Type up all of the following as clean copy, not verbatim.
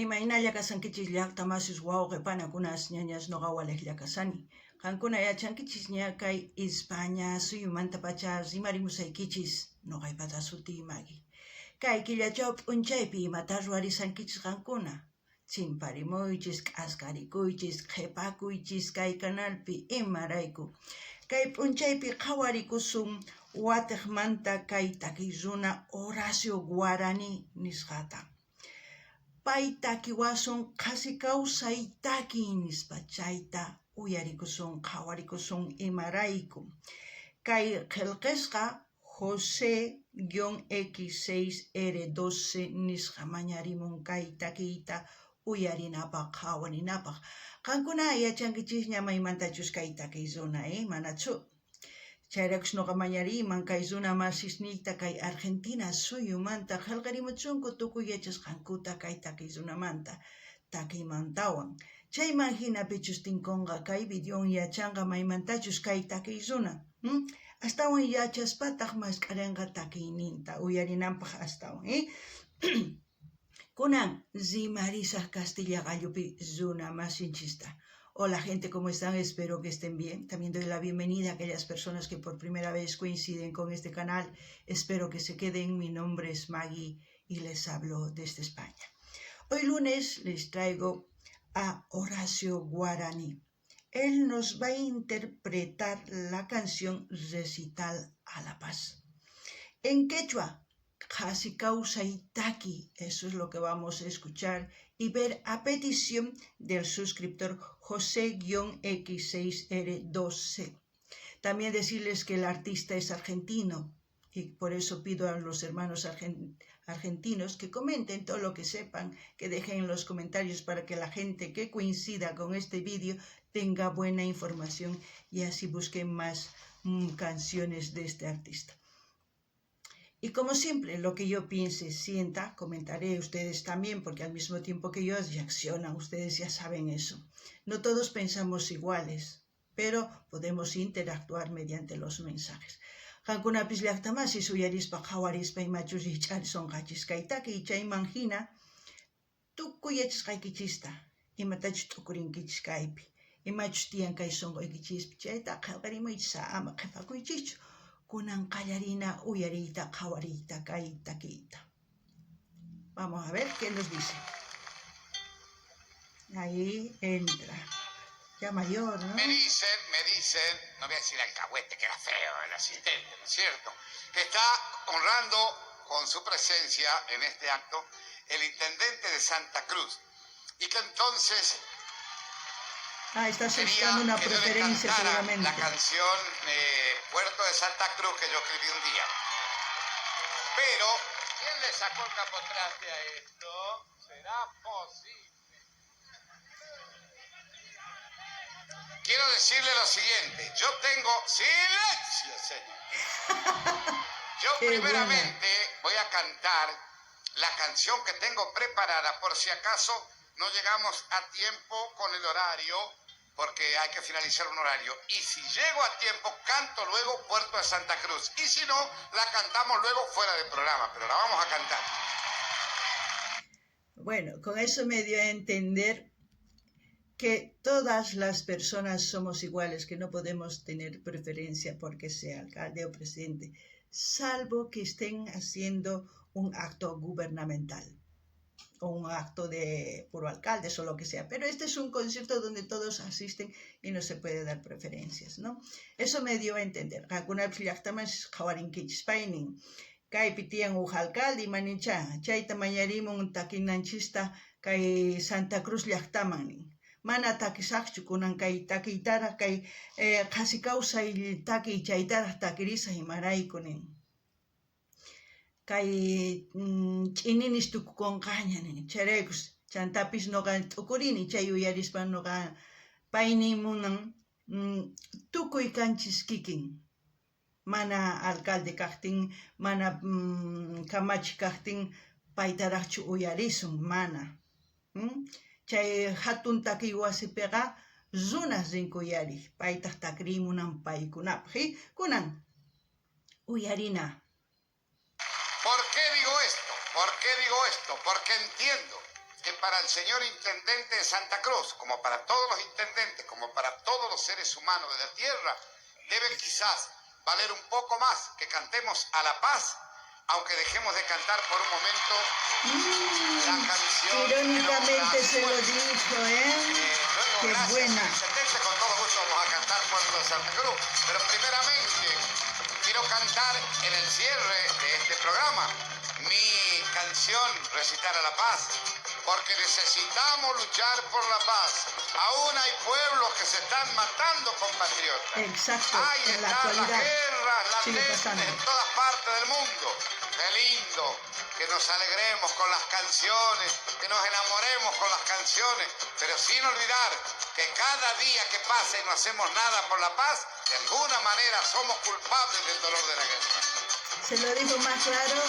Imaynalla kashankichis llaqta masis wawqe panakunas ñañas noqa walejlla kashani. Qankuna yachankichisña kay España suyumantapacha rimarimusaykichis noqaypata sutiy Magui. Kay killachaw p'unchaypi imata ruwarishankichis qankuna? Chimparimuychis, k'askarikuychis, qhepakuychis kay canalpi imarayku. Kay p'unchaypi qhawarikusun watejmanta kay takiy runa Horacio Guarani nisqata. Pay takiwasun qhasi kawsay takiy nispa chayta uyarikusun qhawarikusun imarayku. Kay qhelqesqa José-X6R12 nisqa mañarimun kay takiyta uyarinapaj qhawarinapaj. Qankuna yachankichisña maymantachus kay takiy runa, eh? Manachu? Chayraykus noqa mañariyman kay runa masisniyta kay Argentina suyumanta qhelqarimuchunku tukuy yachasqankuta kay takiy runamanta, takiymantawan. Chayman jina pichus tinkonqa kay videon yachanqa maymantachus kay takiy runa. Astawan yachaspataj mask'arenqa takiyninta uyarinanpaj astawan. Eh? Kunan rimarisaj castilla qallupi runa masinchista. Hola gente, ¿cómo están? Espero que estén bien. También doy la bienvenida a aquellas personas que por primera vez coinciden con este canal. Espero que se queden. Mi nombre es Maggie y les hablo desde España. Hoy lunes les traigo a Horacio Guarani. Él nos va a interpretar la canción Recital a la Paz. En quechua, Qhasi kawsay taki, eso es lo que vamos a escuchar y ver a petición del suscriptor José-X6R2C. También decirles que el artista es argentino y por eso pido a los hermanos argentinos que comenten todo lo que sepan, que dejen en los comentarios para que la gente que coincida con este vídeo tenga buena información y así busquen más canciones de este artista. Y como siempre, lo que yo piense, sienta, comentaré ustedes también, porque al mismo tiempo que yo reaccionan, ustedes ya saben eso. No todos pensamos iguales, pero podemos interactuar mediante los mensajes. Qankunapis llaqta masis uyarispa qhawarispa imachus rikch'arisonqachis kay takiy chayman hina tukuy yachasqaykichista imatachus t'ukurinkichis kaypi imachus tiyan kay sonqoykichispi chayta qhelqarimuychis ama qhepakuychischu kunan qallarina uyariyta qhawariyta kay takiyta. Vamos a ver qué nos dice. Ahí entra. Ya mayor, ¿no? Me dicen, no voy a decir alcahuete, que era feo el asistente, ¿no es cierto? Que está honrando con su presencia en este acto el intendente de Santa Cruz. Y que entonces Ah, está quería buscando una que yo le preferencia cantara seguramente. la canción Puerto de Santa Cruz que yo escribí un día. Pero, ¿quién le sacó el capotraste a esto? ¿Será posible? Quiero decirle lo siguiente, yo tengo... ¡Silencio, señor! Yo Qué buena. primeramente voy a cantar la canción que tengo preparada por si acaso no llegamos a tiempo con el horario, porque hay que finalizar un horario. Y si llego a tiempo, canto luego Puerto de Santa Cruz. Y si no, la cantamos luego fuera del programa, pero la vamos a cantar. Bueno, con eso me dio a entender que todas las personas somos iguales, que no podemos tener preferencia porque sea alcalde o presidente, salvo que estén haciendo un acto gubernamental o un acto de puro alcaldes o lo que sea. Pero este es un concierto donde todos asisten y no se puede dar preferencias, ¿no? Eso me dio a entender. Qankunapis llaqtaman qhawarinkichis paynin. Kaypi tiyan uj alcalde imanincha chayta mañarimun takinanchista kay Santa Cruz llaqtaman nin. Mana takisaqchu kunan kay takiytaraq kay qhasi kawsay takiy chaytaraq takirisaq imarayku nin. Kay ch'ininis tukukunqaña nin. Chayraykus chantapis noqa t'ukurini chay uyarispa noqa paynin munan tukuy kanchis kikin. Mana alcalde kaqtin, mana kamachi kaqtin paytaraqchu uyarisun, mana. Chay hatun takiy wasipiqa runas rinku uyariq, paytaq takirimunan paykunapaq. Kunan uyarina. ¿Por qué digo esto? ¿Por qué digo esto? Porque entiendo Que para el señor intendente de Santa Cruz, como para todos los intendentes, como para todos los seres humanos de la tierra, debe quizás valer un poco más que cantemos a la paz, aunque dejemos de cantar por un momento la canción que nombra Irónicamente a su se lo pueblo. dijo, ¿eh? Luego, Qué gracias, buena. intendente, con todo gusto vamos a cantar Puerto de Santa Cruz. Pero primeramente quiero cantar en el cierre de este programa mi canción Recitar a la Paz, porque necesitamos luchar por la paz. Aún hay pueblos que se están matando, compatriotas. Exacto, Ahí en la están las actualidad guerras sigue latentes pasando. en todas partes del mundo. Qué lindo que nos alegremos con las canciones, que nos enamoremos con las canciones, pero sin olvidar que cada día que pasa y no hacemos nada por la paz, de alguna manera somos culpables del dolor de la guerra. Se lo digo más claro.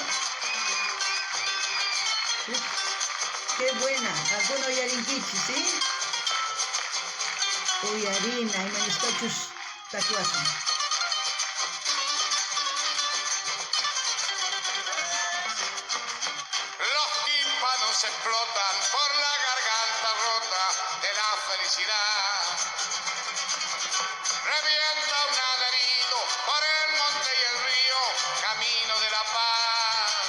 Uf, qué buena. Alguno uyarinkichis, ¿sí? Uyarina, imanistachus takiwasun. Los tímpanos explotan por la garganta rota de la felicidad. Revienta un alarido por el monte y el río, camino de la paz.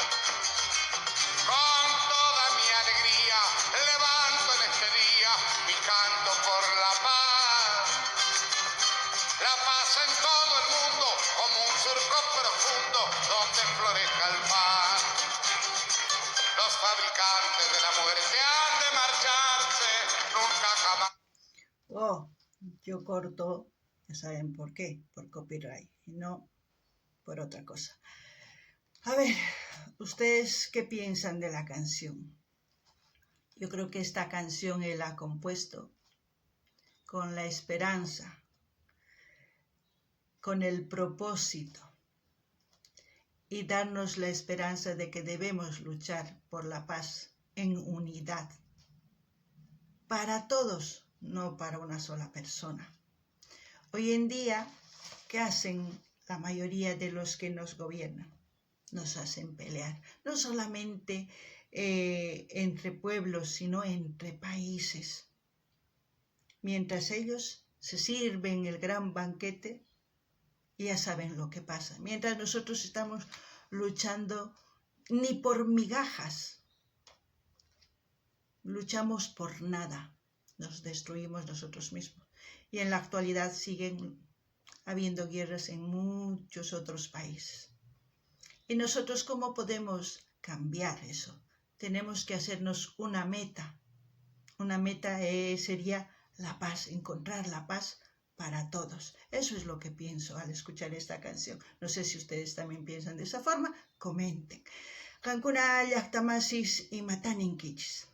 Con toda mi alegría levanto en este día mi canto por la paz. La paz en todo el mundo, como un surco profundo donde florezca el pan. Los fabricantes de la muerte han de marcharse, nunca jamás. Oh, yo corto, ya saben por qué, por copyright, y no por otra cosa. A ver, ¿ustedes qué piensan de la canción? Yo creo que esta canción él ha compuesto con la esperanza, con el propósito y darnos la esperanza de que debemos luchar por la paz en unidad. Para todos, no para una sola persona. Hoy en día, ¿qué hacen la mayoría de los que nos gobiernan? Nos hacen pelear, no solamente entre pueblos, sino entre países. Mientras ellos se sirven el gran banquete, ya saben lo que pasa. Mientras nosotros estamos luchando ni por migajas, luchamos por nada, nos destruimos nosotros mismos. Y en la actualidad siguen habiendo guerras en muchos otros países. ¿Y nosotros cómo podemos cambiar eso? Tenemos que hacernos una meta. Una meta sería la paz, encontrar la paz para todos. Eso es lo que pienso al escuchar esta canción. No sé si ustedes también piensan de esa forma, comenten. Qankuna llaqtamasis imata ninkichis.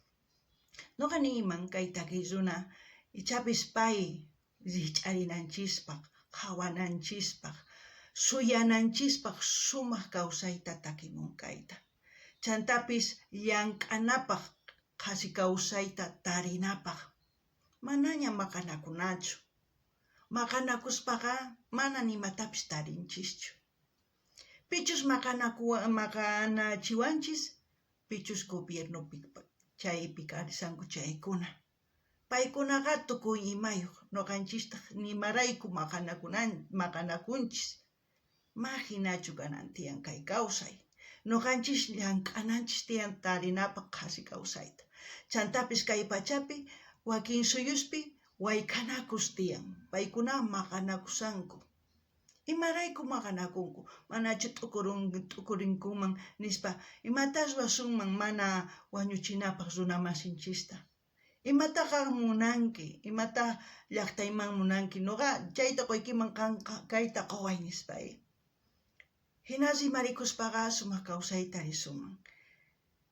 Noqa niyman kay takiy runa ichapis pay rikch'arinanchispaq, qhawananchispaq, suyananchispaq sumaq kawsayta takimun kayta. Chantapis llank'anapaq qhasi kawsayta tarinapaq. Manaña maqanakunachu. Maqanakuspaqa mana nimatapis tarinchischu. Pichus maqanachiwanchis, pichus gobiernopi chaypi karisanku chaykuna. Paykunaqa tukuy imayuq, noqanchistaq nimarayku maqanakunchis. Ma hinachu kanan tiyan kay kawsay. Noqanchis llank'ananchis tiyan tarinapaq qhasi kawsayta. Chantapis kay pachapi wakin suyuspi wayk'anakus tiyan. Paykuna maqanakusanku. Imarayku maqanakunku? Manachu t'ukurinkuman nispa imatas ruwasunman mana wañuchinapaq runamasinchista. Imata qan munanki? Imata llaqtayman munanki? Noqa chayta quykiman qan kayta quway nispa. Hina rimarikuspaqa sumaq kawsayta risunman.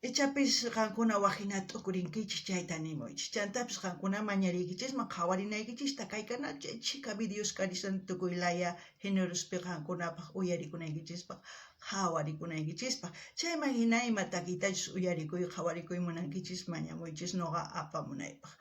Ichapis qankuna waj hina t'ukurinkichis chayta nimuychis. Chantapis qankuna mañariykichisman qhawarinaykichista kay canal chay chhika videos karisan tukuy laya génerospi qankunapaq uyarikunaykichispaq qhawarikunaykichispaq. Chayman hina ima takiytachus uyarikuy qhawarikuy munankichis mañamuychis noqa apamunaypaq.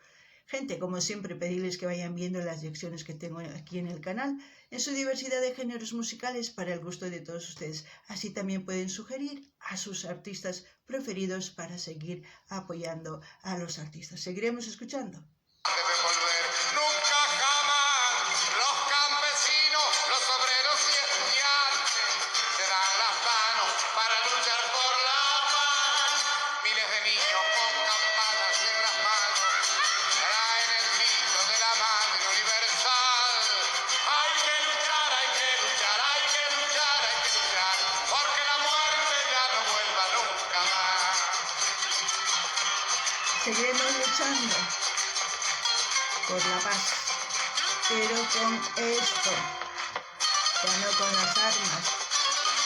Gente, como siempre, pedirles que vayan viendo las lecciones que tengo aquí en el canal, en su diversidad de géneros musicales para el gusto de todos ustedes. Así también pueden sugerir a sus artistas preferidos para seguir apoyando a los artistas. Seguiremos escuchando. Debe volver nunca jamás. Los campesinos, los obreros y estudiantes se dan las manos para luchar por la paz. Miles de niños con campanas en las manos traen el grito de la madre universal. Hay que luchar, hay que luchar, hay que luchar, hay que luchar, porque la muerte ya no vuelva nunca más. Seguiremos luchando por la paz, pero con esto, ya no con las armas,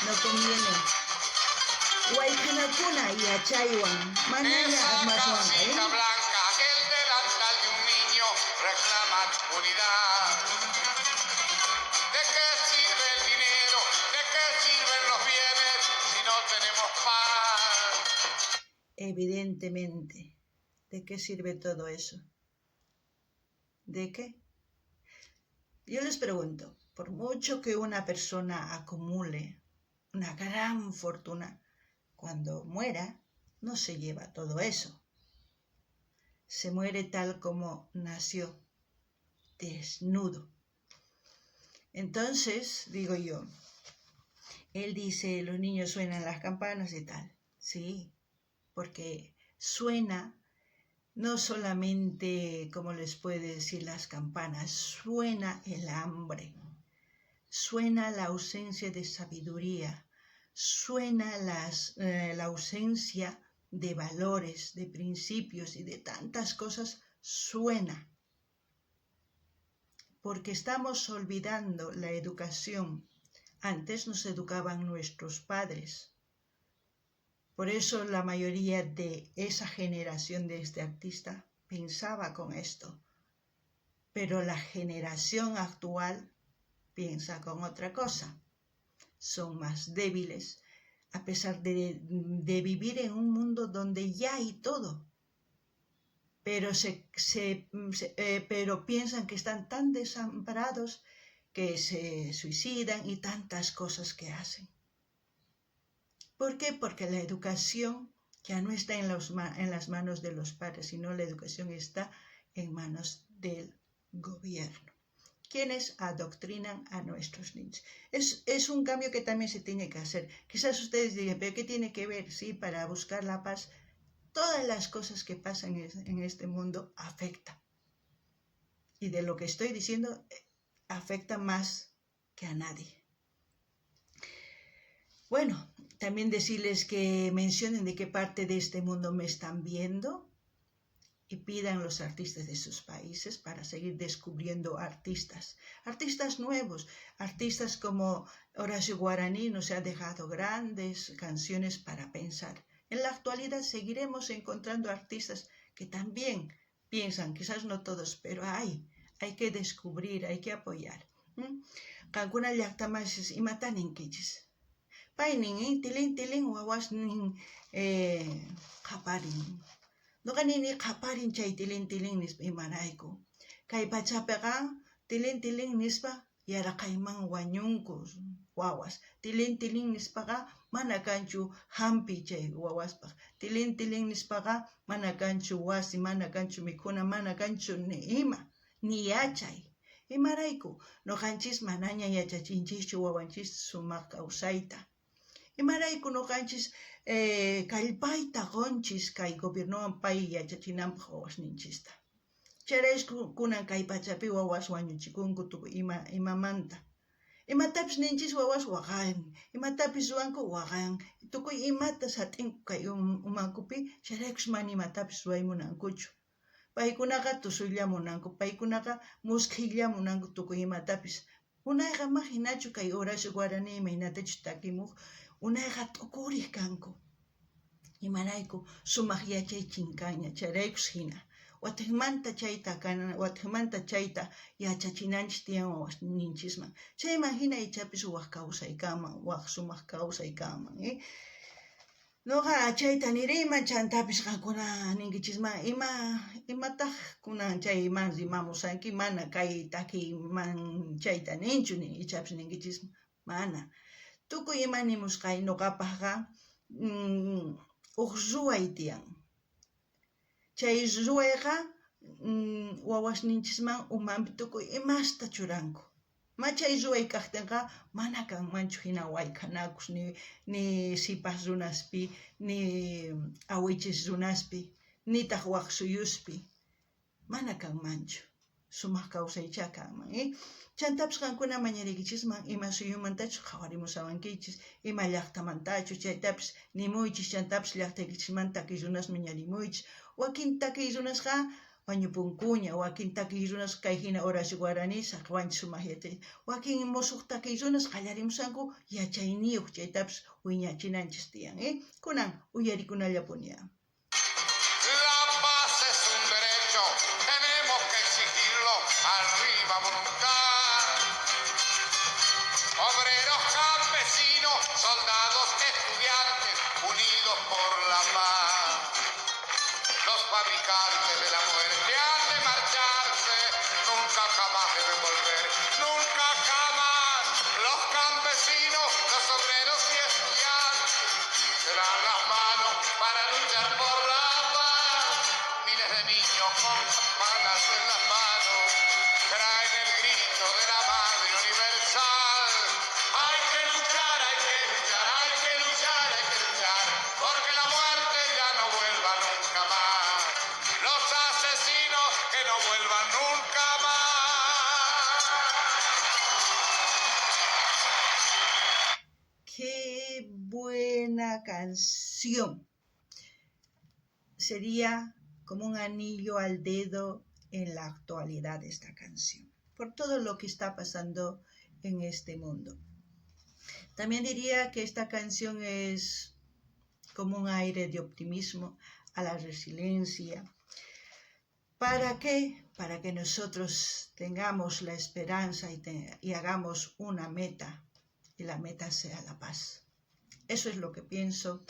no conviene. Wayk'unakuna yachaywan, manaña Esa armaswanqa, casita ¿eh? blanca, el delantal de un niño, reclaman unidad. ¿De qué sirve el dinero? ¿De qué sirven los bienes si no tenemos paz? Evidentemente, ¿de qué sirve todo eso? ¿De qué? Yo les pregunto, por mucho que una persona acumule una gran fortuna, cuando muera no se lleva todo eso. Se muere tal como nació, desnudo. Entonces, digo yo, él dice, los niños suenan las campanas y tal. Sí, porque suena no solamente, como les puede decir, las campanas, suena el hambre, suena la ausencia de sabiduría, suena la ausencia de valores, de principios y de tantas cosas, suena. Porque estamos olvidando la educación. Antes nos educaban nuestros padres. Por eso la mayoría de esa generación de este artista pensaba con esto. Pero la generación actual piensa con otra cosa. Son más débiles, a pesar de vivir en un mundo donde ya hay todo. Pero piensan que están tan desamparados que se suicidan y tantas cosas que hacen. ¿Por qué? Porque la educación ya no está en las manos de los padres, sino la educación está en manos del gobierno, quienes adoctrinan a nuestros niños. Es un cambio que también se tiene que hacer. Quizás ustedes digan, pero ¿qué tiene que ver? Sí, para buscar la paz, todas las cosas que pasan en este mundo afectan. Y de lo que estoy diciendo, afecta más que a nadie. Bueno, también decirles que mencionen de qué parte de este mundo me están viendo y pidan los artistas de sus países para seguir descubriendo artistas, artistas nuevos, artistas como Horacio Guaraní nos ha dejado grandes canciones para pensar. En la actualidad seguiremos encontrando artistas que también piensan, quizás no todos, pero hay que descubrir, hay que apoyar. Qankuna llaqtamasis imata ninkichis. Paynin, tilin tilin wawasnin, qaparin. Noqa nini qaparin chay tilin tilin nispa imarayku. Kay pachapiqa tilin tilin nispa yaraqayman wañunku wawas. Tilin tilin nispaqa mana kanchu hampi chay wawaspaq. Tilin tilin nispaqa mana kanchu wasi, mana kanchu mikhuna, mana kanchu ni ima, ni yachay. Imarayku noqanchis manaña yachachinchischu wawanchis sumaq kawsayta. Imarayku noqanchis, kallpayta qonchis kay gobiernowan pay yachachinanpaq wawasninchista. Chayrayku kunan kay pachapi wawas wañuchikunku tukuy imamanta. Imatapis ninchis wawas waqan, imatapis ruwanku waqan, tukuy imata sat'inku kay umankupi, chayraykus mana imatapis ruway munankuchu. Paykunaqa tusuylla munanku, paykunaqa muskhiylla munanku tukuy imatapis. Unayqa ma hinachu kay Horacio Guaraní imaynatachus takimuq, unayqa t'ukuriq kanku. Imarayku sumaq yachay chinkaña, chayraykus hina. Watejmanta chayta kana, watejmanta chayta yachachinanchis tiyan wawasninchisman. Chayman hina ichapis waj kawsay kanman, waj sumaq kawsay kanman. Noqa chayta niriyman, chantapis qankuna ninkichisman, ima imataj kunan chayman rimamushanki, mana kay takiyman chayta ninchu, ichapis ninkichisman, mana. Tukuy ima nimusqay noqapajqa uj ruway tiyan. Chay ruwayqa wawasninchisman umanpi tukuy imasta churanku. Ma chay ruway kajtenqa mana kanmanchu jina wayk'anakus ni sipas runaspi, ni awichis runaspi, nitaj waj suyuspi. Mana kanmanchu. Sumaj kawsaychá kanman. Chantapis qankuna mañariykichisman ima suyumantachus qhawarimushawankichis, ima llajtamantachus, chaytapis nimuychis, chantapis llajtaykichismanta takiy runas mañarimuychis. Wakin takiy runasqa wañupunkuña, wakin takiy runas kay jina Horacio Guarani saqewanchis sumaj yachay. Wakin mosoj takiy runas qallarimushanku yachayniyoj, chaytapis wiñachinanchis tiyan. Kunan uyarikunallapuni. La paz es un derecho, tenemos que exigirlo, arriba voluntad. Obreros, campesinos, soldados, estudiantes, unidos por la paz. Los fabricantes de la muerte han de marcharse, nunca jamás deben volver, nunca jamás. Los campesinos, los obreros y estudiantes se dan las manos para luchar por la paz. Miles de niños con campanas en las manos traen el grito de la madre universal. Hay que luchar, hay que luchar, hay que luchar, hay que luchar, porque la muerte ya no vuelva nunca más. Los asesinos que no vuelvan nunca más. Qué buena canción. Sería como un anillo al dedo en la actualidad esta canción, por todo lo que está pasando en este mundo. También diría que esta canción es como un aire de optimismo a la resiliencia. ¿Para qué? Para que nosotros tengamos la esperanza y hagamos una meta, y la meta sea la paz. Eso es lo que pienso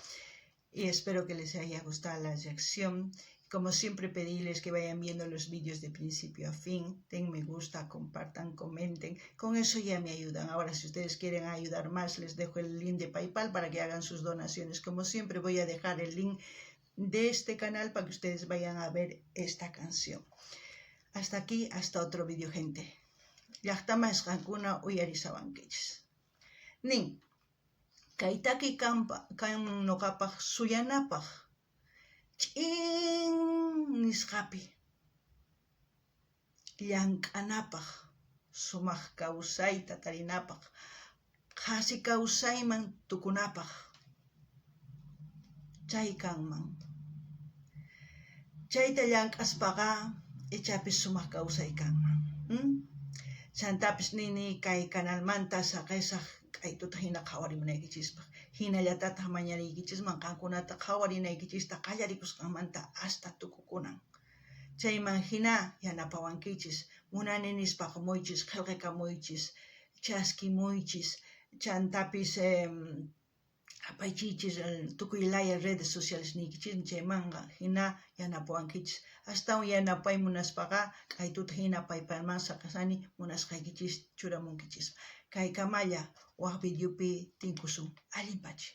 y espero que les haya gustado la reacción. Como siempre, pedirles que vayan viendo los vídeos de principio a fin, den me gusta, compartan, comenten, con eso ya me ayudan. Ahora, si ustedes quieren ayudar más, les dejo el link de PayPal para que hagan sus donaciones. Como siempre, voy a dejar el link de este canal para que ustedes vayan a ver esta canción. Hasta aquí, hasta otro vídeo, gente. Llajtamas qankuna uyarishawankichis. Nin, kay takiy kan noqapaj suyanapaj ch'in nisqapi llank'anapaj sumaj kawsayta tarinapaj qhasi kawsayman tukunapaj chay kanman. Chayta llank'aspaqa ichapis sumaj kawsay kanman. Chantapis nini kay kanalmanta saqesaj k'aytuta hina qhawarimunaykichispaj. Hinallatataj mañariykichisman qankunata qhawarinaykichista qallarikusqanmanta hasta tukukunan. Chayman hina yanapawankichis, munani nispa qomuychis, qhelqakamuychis, chaskimuychis, chantapis apaychiychis tukuy laya redes sociales niykichis, chaymanqa hina yanapawankichis. Astawan yanapay munaspaqa k'aytuta hina PayPalman saqesani munasqaykichis churamunkichis. Kaykamalla waj videopi tinkusun. Allin pachi.